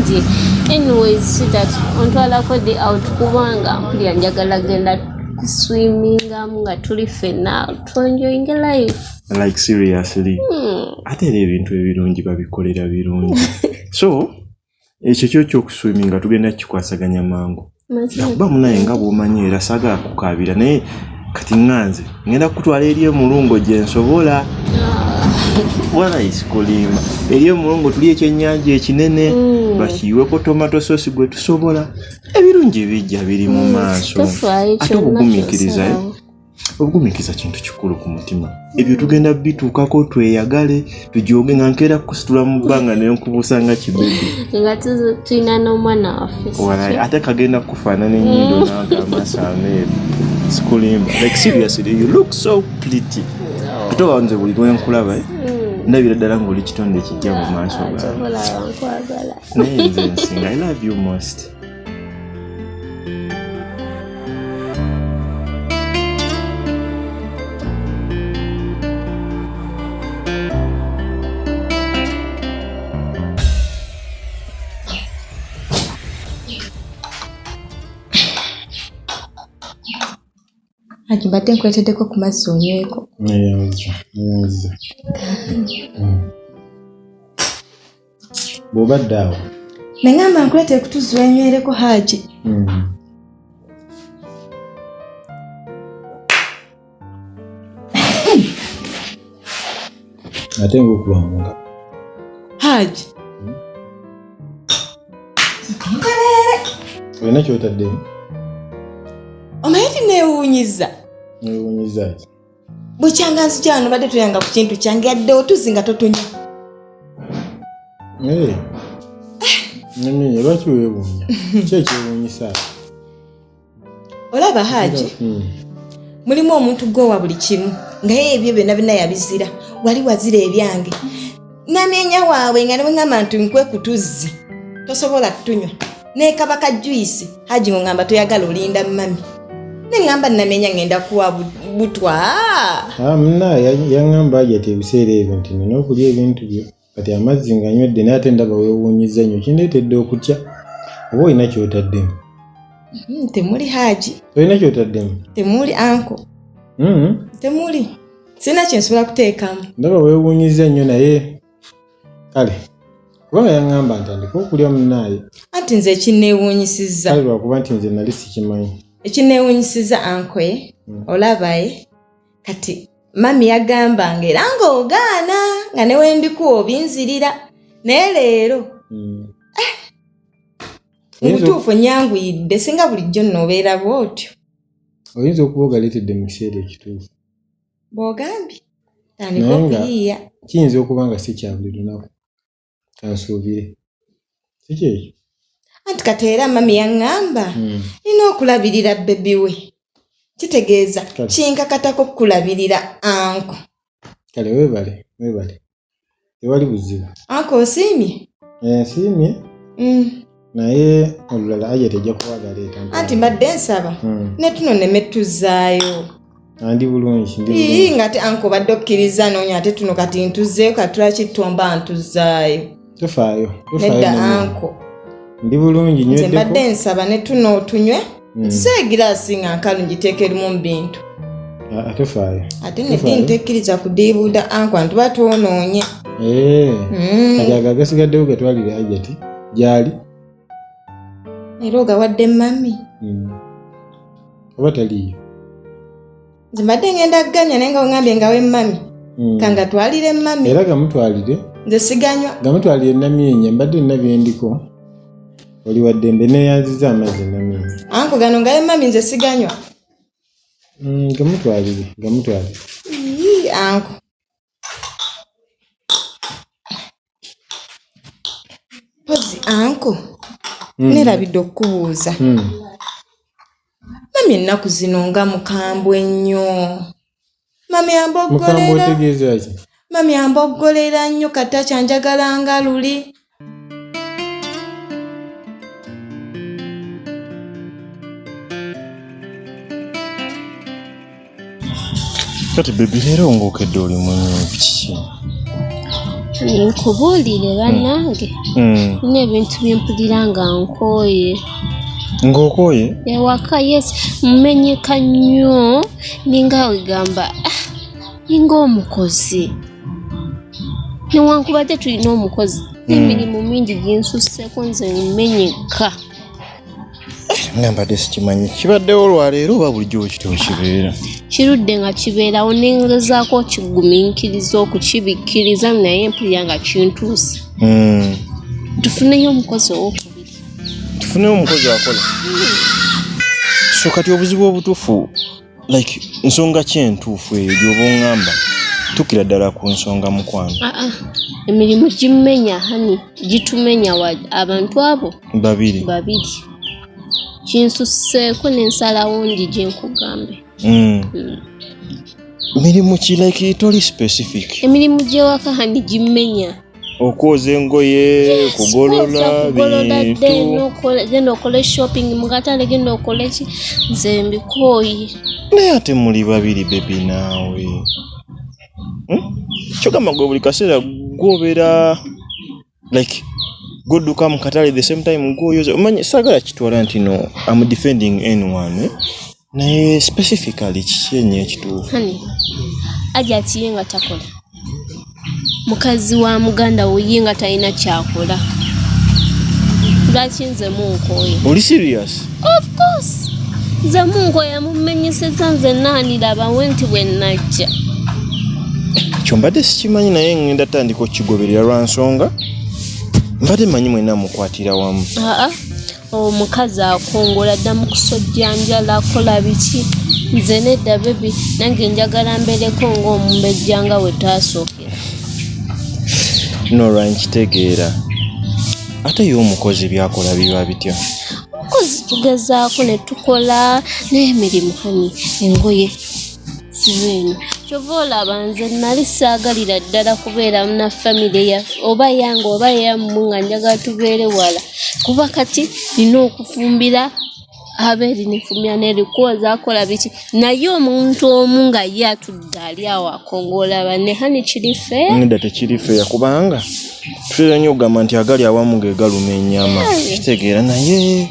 Bulungi. Anyways, sweetheart, ontwalako di out kubanga mpulira njagala genda kuswimingamu nga tuli ffenna twenjoyinge life. Like seriously. Ate era ebintu ebirungi babikolera birungi. So ekyo kyo kyokuswiminga tugenda kukikwasaganya mangu. Nakuba munaye nga bw'omanyi era saagala kukaabira naye kati ŋŋanze ŋŋenda kukutwala eri emulungo gye nsobola. Wala isikulimba eri emulungo tuli ekyennyanja ekinene bakiyiweko tomato sosi gwe tusobola. Ebirungi bijja biri mu maaso. Tofaayo Ate kyonna obugumiikiriza eh? ky'osalawo. Obugumiikiriza kintu kikulu ku mutima. Ebyo tugenda bituukako tweyagale tujooge nga nkeera kukusitula mu bbanga ne nkubuusa nga kibebi. Nga tulina n'omwana waffe. Si Walai, kyo? ate kagenda kufaanana ennyindo n'ago amaaso ameeru. Sikulimba. Like seriously, you look so pretty. Ate oba nze buli lwe nkulaba eh, ndabira ddala ng'oli kitonde ekijja mu maaso gange. Kyova olaba nkwagala. Naye nze nsinga, I love you most. Haji mbadde nkuleeteddeko ku mazzi onyweko. Neyanza, neyanza. Bw'obadde awo. Nengamba nkuleetere ku tuzzi wenywereko Haji. Ate ng'okuba mu ngalo. Haji. Nkoleere. Olina ky'otaddemu? Omanyi nti neewuunyizza. Neewuunyizza ki? Bukyanga nzija wano badde toyanga ku kintu kyange yadde otuzzi nga totunywa. Ee. Naminya lwaki weewuunya? Ki ekyewuunyisa? Olaba Haji, mulimu omuntu gw'owa buli kimu nga ye ebyo byonna byonna yabizira, wali wazira ebyange. Namyenya waabwe nga ne bwe ŋŋamba nti nkwe ku tuzzi tosobola kutunywa. Neekaba ka juyisi Haji ng'oŋŋamba toyagala olinda mami. Ne ŋŋamba Namyenya ŋŋenda kuwa butwa. Ah, munnaye yaŋŋamba Haji ati ebiseera ebyo nti nina okulya ebintu byo. Kati amazzi nga nywedde naye ate ndaba weewuunyizza nnyo kindeetedde okutya. Oba olina ky'otaddemu? Temuli Haji. Olina ky'otaddemu? Temuli anko. Temuli. Sirina kye nsobola kuteekamu. Ndaba weewuunyizza nnyo naye kale kubanga yaŋŋamba ntandike okulya munnaaye. Anti nze ekinneewuunyisizza. Kale lwakuba nti nze nali sikimanyi. Ekinneewuunyisizza anko ye, olaba ye, kati mami yagambanga era ng'ogaana nga ne wembikuwa obinzirira naye leero mu butuufu nnyanguyidde singa bulijjo nno obeera bw'otyo. Oyinza okuba ogaleetedde mu kiseera ekituufu. Bw'ogambye tandika Naye nga okuyiiya. kiyinza okuba nga si kya buli lunaku. Kansuubire. Si kyekyo? Anti kati era mami yaŋŋamba nina okulabirira bebi we. Kitegeeza kinkakatako kukulabirira anko. Kale weebale, weebale. Tewali buzibu. Anko osiimye? Nsiimye. Naye olulala Aja tejja kuba agaleeta. Anti mbadde nsaba ne tuno nneme tuzzaayo. Ndi bulungi, ndi Ii, bulungi. nga ate anko obadde okkiriza noonya ate tuno kati ntuzzeeyo kati lwaki tomba ntuzzaayo? Tofaayo, tofaayo Nedda nnyini. anko. Ndi bulungi Nze nyweddeko. mbadde nsaba ne tuno otunywe. Nse egiraasi nga nkalu ngiteeka erimu mu bintu. Ah, tofaayo. Ate neddiini tekkiriza kudiibuuda anko anti tuba twonoonye. Kati ago agasigaddewo gatwalire Hajati gy'ali. Era ogawadde mami. Oba taliiyo. Nze mbadde ngenda kuganya naye nga ongambye ngawe mami. Kangatwalire mami. Era gamutwalire. Nze siganywa. Gamutwalire Namyenya mbadde nina bye ndiko. Oli wa ddembe neeyanzizza amazzi Namyenya. Anko gano ngawe mami nze siganywa. Gamutwalire, gamutwalire. Ii, anko. Mpozi anko. Neerabidde okukubuuza. Mami ennaku zino nga mukambwe nnyo. Mami amboggolera. Mukambwe otegeeza ki? Mami amboggolera nnyo kata kyanjagala nga luli. Kati bebi leero ng'okedde oli munyiivu kiki? Nkubuulire bannange, nina ebintu byempulira nga nkooye. Ng'okooye? Ewaka, yes, mmenyeka nnyo, ninga wegamba, ah, ninga omukozi, newankubadde tulina omukozi, n'emirimu mingi ginsusseko, nze mmenyeka. Nga mbadde sikimanyi kibaddewo olwaleero oba bulijjo wekityo kibeera? Kirudde nga kibeerawo, nengezaako okigumiikiriza, okukibikkiriza, naye mpulira nga kintuuse. Tufuneyo omukozi owokubiri. Tufuneyo omukozi akola. So kati obuzibu obutuufu, like nsonga ki entuufu eyo gy'oba oŋŋamba? Tukira ddala ku nsonga, mukwano. Aa, emirimu gimmenya honey, gitumenya abantu abo babiri. Babiri kinsusseeko, nensalawo ndi gye nkugambe. Mirimu ki? Like toli specific. Emirimu gy'ewaka honey gimmenya. Okwoza engoye, kugolola kugolola dde, bintu? Genda okole shopping mu katale, genda okole ki, nze mbikooye. Naye ate muli babiri, baby, naawe. Kyogamba gwe buli kaseera gwobeera like godduka mu katale, the same time gwoyoza? Omanyi saagala kitwala nti no am defending anyone, eh? Naye specifically kiki ennyo ekituufu? Honey, Ajati ye nga takola, mukazi wa muganda wo ye nga talina kyakola, lwaki nze munkooye? Oli serious? Of course, nze munkooye, mumenyeseza, nze naanirabawe nti bwe najja. Ekyo mbadde sikimanyi, naye ngenda tandika okukigoberera lwa nsonga mbadde manyi mwenna mukwatira wamu. Aa, omukazi akongola dda mu kusojja njala, akola biki, nze nedda baby, nange njagala mbeereko ng'omumbejja nga we taasookera. Nolwa nkitegeera. Ate ye omukozi byakola biba bitya? Omukozi tugezaako ne tukola, naye emirimu honey, engoye siba eno, kyova olaba nze nali saagalira ddala kubeera na famire yaffe, oba yange oba yammwe, nga njagala tubeere wala, kuba kati nina okufumbira abeeri, nefumbira nerikwoza, akola biki, naye omuntu omu nga ye atudde ali awo akongola banne, honey, kiri fair? Nedda, tekiri fair, kubanga tutera nnyo okugamba nti agali awamu ge galuma ennyama, kitegeera. Naye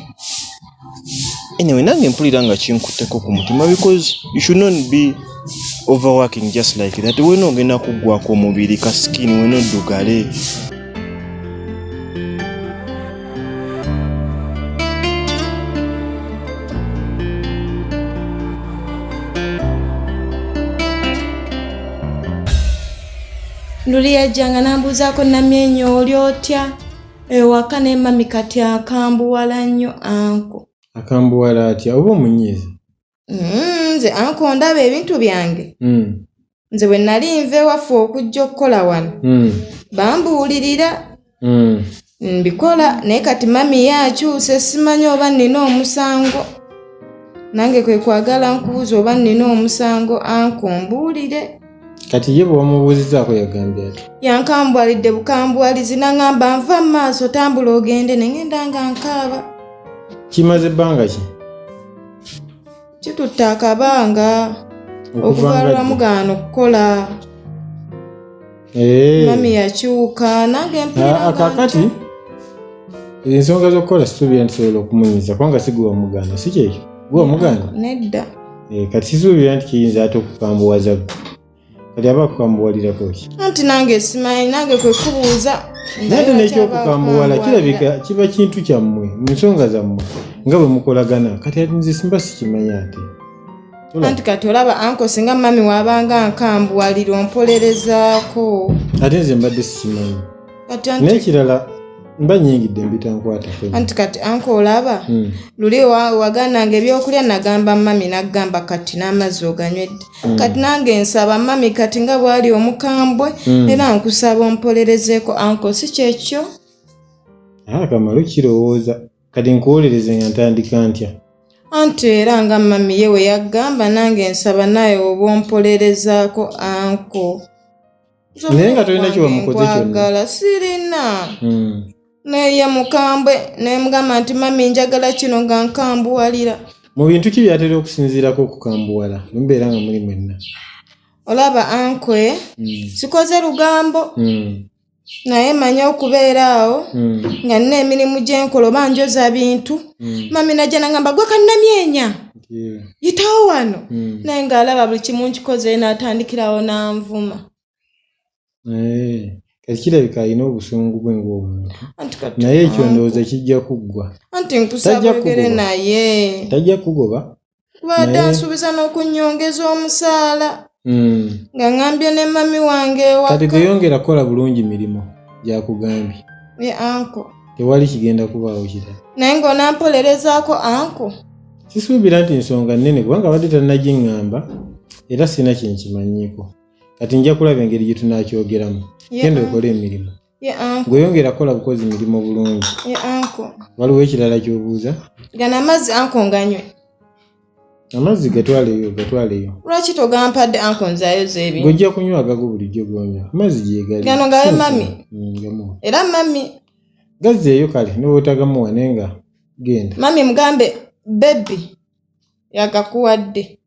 anyway, nange mpulira nga kinkutteko ku mutima, because you should not be overworking just like that. Wena ogenda kuggwako omubiri, ka skin wena oddugale. Luli yajjanga nambuuzaako, "Namyenyo, oli otya ewaka?" Ne mami kati akambuwala nnyo, uncle. Akambuwala atya? Oba omunyiiza? Nze uncle ndaba ebintu byange. Nze bwe nali nva ewaffe okujja okukola wano, bambuulirira, mbikola, naye kati mami ye akyuse, simanyi oba nnina omusango. Nange kwe kwagala nkubuuza oba nnina omusango, uncle, mbuulire. Kati ye bwe wamubuuzizaako yagambye ati? Yankambuwalidde bukambuwalizi, naŋŋamba, "Nva mu maaso, tambula ogende," ne ŋŋenda nga nkaaba. Kimaze ebbanga ki? Kitutte akabanga okuva nga ddi? lwamugaana okukola. Mami yakyuka, nange mpulira Ah, nga kaakati ensonga z'okukola sisuubira nti sobola okumunyiza, kubanga si gwe wamugaana, si kyekyo? Gwe wamugaana? Nedda. Eh, kati sisuubira nti kiyinza ate okukambuwaza gwe. Kati aba akukambuwalirako ki? Anti nange simanyi, nange kwe kubuuza. Naye ate n'ekyokukambuwala kirabika kiba kintu kyammwe, mu nsonga zammwe nga bwe mukolagana. Kati ate nze simba sikimanyi ate. Olaba? Anti kati olaba uncle, singa mami waabanga nkambuwalira, ompolerezaako. Ate nze mbadde sikimanyi. Kati anti N'ekirala, mba nyingidde mbitankwatako. Anti kati uncle olaba, luli wagananga ebyokulya, nagamba mami, nagamba kati n'amazzi oganywedde. Kati nange nsaba mami kati nga bwali omukambwe, era nkusaba ompolerezeeko uncle, si kyekyo? Ah, kamala okirowooza. Kati nkuwolereze nga ntandika ntya? Anti era nga mami ye we yagamba, nange nsaba naye oba ompolerezaako, uncle. Naye nga tolina kye wamukoze kyonna. Nkwagala, sirina. Naye mukambwe, nemugamba nti, "Mami, njagala kino," nga nkambuwalira. Mu bintu ki byatera okusinziirako okukambuwala mubeera nga muli mwenna? Olaba uncle, sikoze lugambo. Naye manyi okubeera awo nga nina emirimu gyenkola oba njoza bintu. Mami najja nangamba gwe kannamyenya yitawo wano. Naye ng'alaba buli kimu nkikoze n'atandikirawo n'anvuma. Kati kirabika alina obusungu bwe ng'omuntu, naye ekyo ndowooza kijja kuggwa. Anti nkusaba oyogere naye. Tajja kugoba. Kubadde ansuubiza n'okunnyongeza omusaala. Nga ŋŋambye ne mami wange ewaka. Kati gweyongera kukola bulungi mirimu gyakugambye. Ye anko. Tewali kigenda kubaawo kirala. Naye ng'onampolerezaako anko. Sisuubira nti nsonga nnene kubanga abadde tannagiŋŋamba era sirina kye nkimanyiiko. Kati nja kulaba engeri gye tunaakyogeramu. Genda okole emirimu. Gweyongera kukola bukozi mirimu bulungi. Waliwo ekirala ky'obuuza? Gano amazzi anko nganywe. Amazzi gatwaleyo, gatwaleyo. Lwaki togampadde anko nzayoza ebintu? Gojja kunywa agago bulijjo gonywa. Amazzi gyegali. Gano gawe mami. Era mami. Gazzeeyo kale n'obwotagamuwa naye nga genda. Mami mugambe baby yagakuwadde.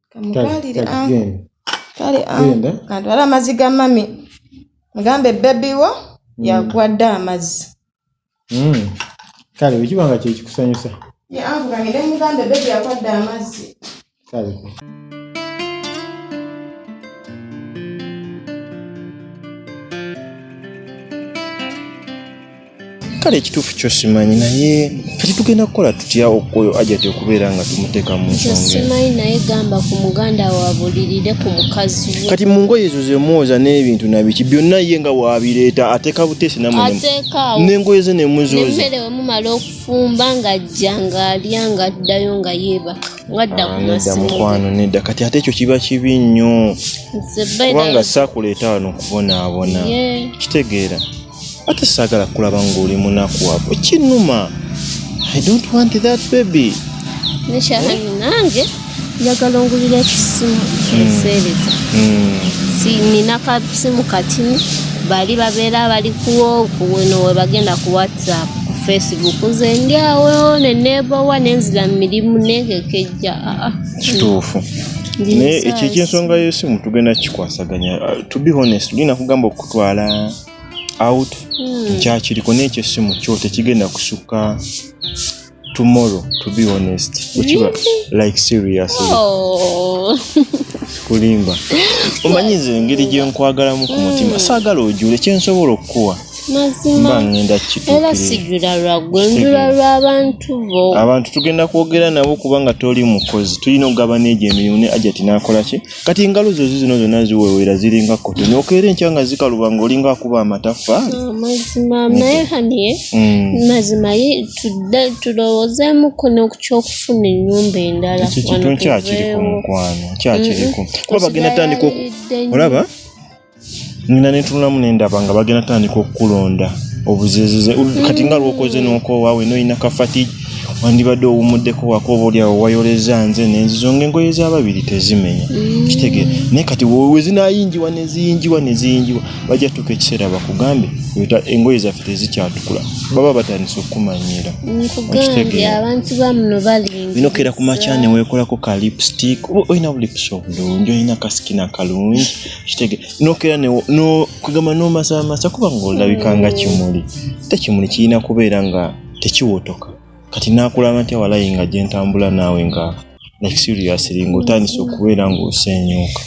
Kamutwalire anko. Kale anko. Kantwale amazzi ga mami. Mugambe baby wo yakuwadde amazzi. Kale bwe kiba nga kye kikusanyusa. Ye anko kangende mugambe baby yakuwadde amazzi. Kale. Kale ekituufu kyo simanyi, naye kati tugenda kukola tutya oyo Hajati okubeera nga tumuteeka mu nsonga? Simanyi, naye gamba ku muganda waabulirire ku mukazi we. Kati mu ngoye ezo zemwoza n'ebintu na biki byonna ye nga waabireeta ateeka buteesi nammwe n'engoye ze ne muzooza. N'emmere we mumala okufumba ng'ajja ng'alya ng'addayo nga yeebaka ng'adda ku masimu. Mukwano nedda, kati ate ekyo kiba kibi nnyo kubanga saakuleeta wano kubonaabona. Kitegeera. Ate saagala kulaba ng'oli munaku wabwe kinnuma. I don't want that baby. Nekyahani nange njagala ongulira ekisimu eseereza. Nina kasimu katini bali babeera bali kuwo kuno we bagenda ku WhatsApp, ku Facebook, nze ndi awo ne neebowa nenzira mu mirimu nenkekejja. Kituufu. Naye ekyo eky'ensonga y'essimu tugenda kikwasaganya. To be honest, tulina kugamba okutwala out nkyakiriko n'ekyo essimu kyo tekigenda kusukka tomorrow, to be honest. Ukiba like seriously. Kulimba. Omanyi nze engeri gye nkwagalamu ku mutima, saagala ojule kye nsobola okukuwa. Mazima. Era sijula lwa ggwe, njula lw'abantu bo. Abantu tugenda kwogera nabo kubanga toli mukozi, tulina okugabana egyo emirimu ne Hajati n'akola ki? Kati engalo zo zino zonna ziweweera ziringa kotoni, okeera enkya nga zikaluba ng'olinga akuba amataffaali. Mazima naye haniye, mazima tulowoozeemuko n'okukyokufuna ennyumba endala. Ekyo kintu nkyakiriko mukwano, nkyakiriko. Kuba bagenda tandika olaba? Nina netunulamu nendaba nga bagenda tandika okukulonda obuzeezeze. Kati nga lw'okoze n'okoowa we n'olina kafati wandibadde owummuddeko waka oba oli awo wayoleza nze n'enzizo ng'engoye z'ababiri tezimenya. Kitegeera. Naye kati we zinaayingiwa ne ziyingiwa ne ziyingiwa bajja tuuka ekiseera bakugambe engoye zaffe tezikyatukula. Baba batandise okukumanyiira. Nkugambye abantu ba muno balingi. Bino okera ku makya ne weekolako ka lipstick, olina bulips obulungi, olina kasikina akalungi. Kitegeera. Nokera kugamba n'omasamasa kuba ng'olabika nga kimuli. Ate kimuli kirina kubeera nga tekiwotoka. Kati naakulaba ntya walayi nga gye ntambula naawe nga like seriously ng'otandise okubeera ng'oseenyuuka.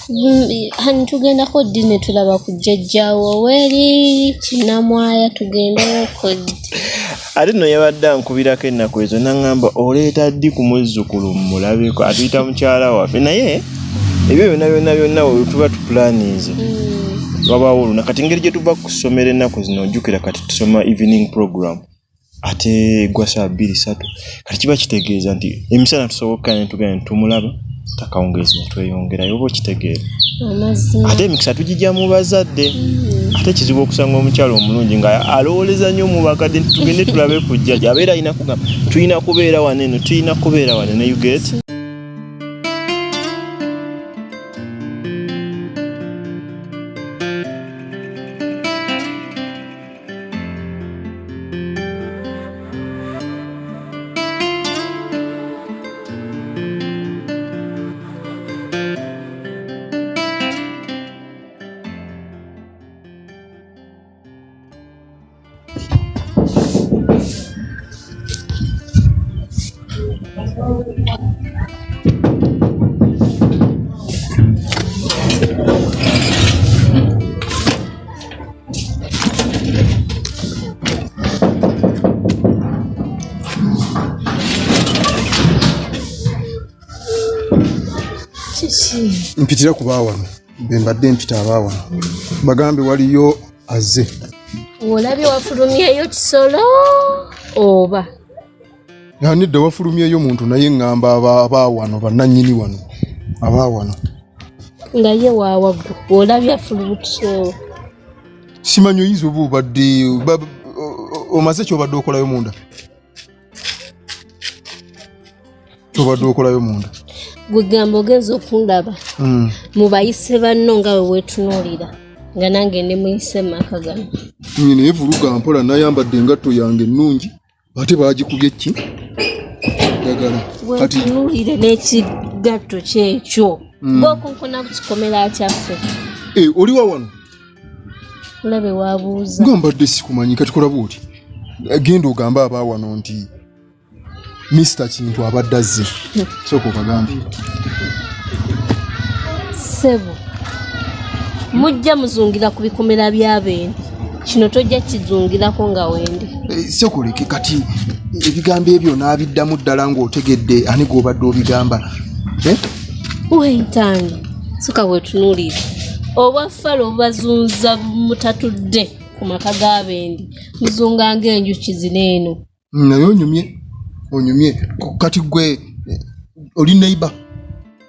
Hani tugendako ddi ne tulaba ku jjajjaawo weeri Kinamwaya tugendeyoko ddi? Ate nno yabadde ankubirako ennaku ezo n'aŋŋamba oleeta ddi ku muzzukulu mmulabeko atuyita mukyala waffe naye ebyo byonna byonna byonna we tuba tupulaninze wabaawo olunaku. Kati engeri gye tuva ku ssomero ennaku zino ojjukira kati tusoma evening program ate egwa ssaawa 2 3 kati kiba kitegeeza nti emisana tusobola okukkaanya ne tugenda ne tumulaba akawungeezi ne tweyongerayo oba okitegeera. Ate emikisa tugijja mu bazadde. Ate kizibu okusanga omukyala omulungi nga alowooleza nnyo mu bakadde nti tugende tulabe ku jjajja abeera alina kugamba tulina kubeera wano eno tulina kubeera wano ne you get. Mpitira ku baawano be mbadde mpita abaawano bagambe waliyo azze. Olabye wafulumyeyo kisolo oba nedda wafulumyeyo muntu naye ŋŋamba abaawano bannannyini wano abaawano nga ye waawaggulu olabye afuluma kisolo. Simanyi oyinza oba obadde omaze kyobadde okolayo munda kyobadde okolayo munda gwegamba ogenza okundaba mubayise banno nga we weetunuulira nga nange ndi muyise mu maka gano. Naye vuluga mpola nayambadde engatto yange ennungi ate baagikubye ki ddagala. Weetunuulire n'ekigatto kyekyo bw'okonkona ku kikomera kyaffe. Oliwa wano? Olabe wabuuza. Nga mbadde sikumanyi kati kola bw'oti. Genda ogambe abaawano nti Mr. Kintu abadde azze. Sooka obagambe. Ssebo, mujja muzungira ku bikomera by'abendi. Kino tojja kizungirako nga wendi. Sooka oleke kati ebigambo ebyo n'abiddamu ddala ng'otegedde ani gw'obadde obigamba. Weeyitange, sooka weetunuulire. Obwa falo obubazunza mutatudde ku maka g'abendi muzunga ng'enjuki zino eno. Naye onyumye onyumye kati gwe oli neighbor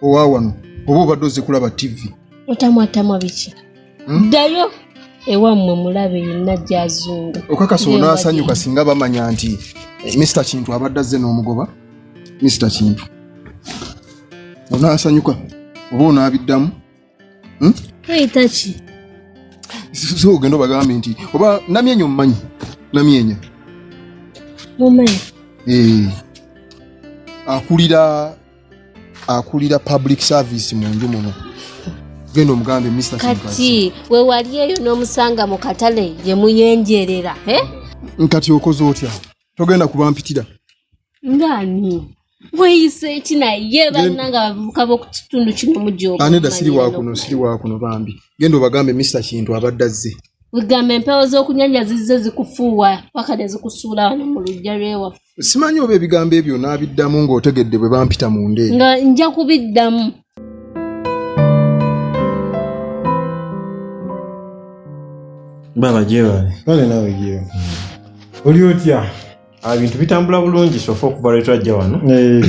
owa wano oba obadde ozze kulaba TV? Otamwatamwa biki? Ddayo ewammwe mulabe yenna gy'azunga. Okakasa onaasanyuka singa bamanya nti Mr. Kintu abadde azze n'omugoba. Mr. Kintu onaasanyuka oba onaabiddamu? Weyita ki? So ogenda obagambe nti oba Namyenya omumanyi? Namyenya mumanyi? Akulira public service mu nju muno. Genda omugambe Mr. Kati we wali eyo n'omusanga mu katale gye muyenjerera, Nkati okoze otya? Togenda kubampitira. Ngani? Weeyise ki naye bannange abavubuka b'oku kitundu kino mujja Anedda siri wakuno, siri wakuno bambi. Genda obagambe Mr. Kintu abadde azze. Wegamba empewo z'okunyanja zizze zikufuuwa paka ne zikusuula wano mu luggya lw'ewaffe. Simanyi oba ebigambo ebyo n'abiddamu ng'otegedde bwe bampita mu nda. Nga nja kubiddamu. Baba gyebale. Kale naawe gyebale. Oli otya? Ebintu bitambula bulungi sofa okuva lwe twajja wano.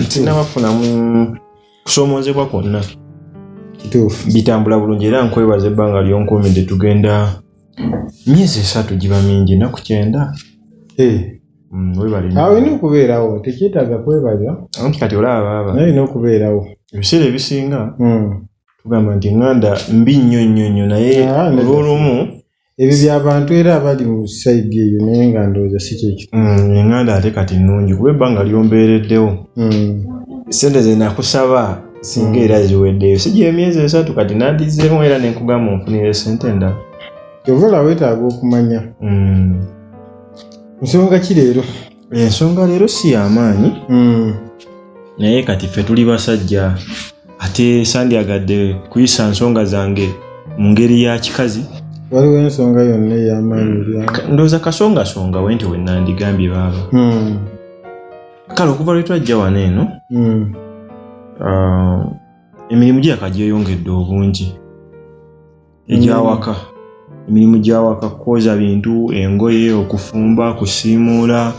Sinnabafunamu kusoomoozebwa kwonna. Kituufu. Bitambula bulungi era nkwebaza ebbanga ly'onkuumidde tugenda myezi 3 giba mingi ennaku 90. Webale. Awo olina okubeerawo, tekyetaaga kwebaza. Anti kati olaba baaba. Naye olina okubeerawo. Ebiseera ebisinga tugamba nti eŋŋanda mbi nnyo nnyo nnyo naye olw'olumu ebyo by'abantu era abali mu sayidi eyo naye nga ndowooza si kye kituufu. Eŋŋanda ate kati nnungi kuba ebbanga lyombeereddewo. Ssente ze nakusaba singa era ziweddeyo si gy'emyezi 3 kati nandizzeemu era ne nkugamba onfunire ssente endala. Kyova olaba weetaaga okumanya. Nsonga ki leero? Ensonga leero si y'amaanyi. Naye kati ffe tuli basajja ate sandyagadde kuyisa nsonga zange mu ngeri ya kikazi. Waliwo ensonga yonna ey'amaanyi. Ndowooza kasongasonga we nti we nandigambye baaba. Kale okuva lwe twajja wano eno, emirimu gyaka gyeyongedde obungi. Egy'awaka. Emirimu gy'awaka kwoza bintu, engoye, okufumba, kusiimuula.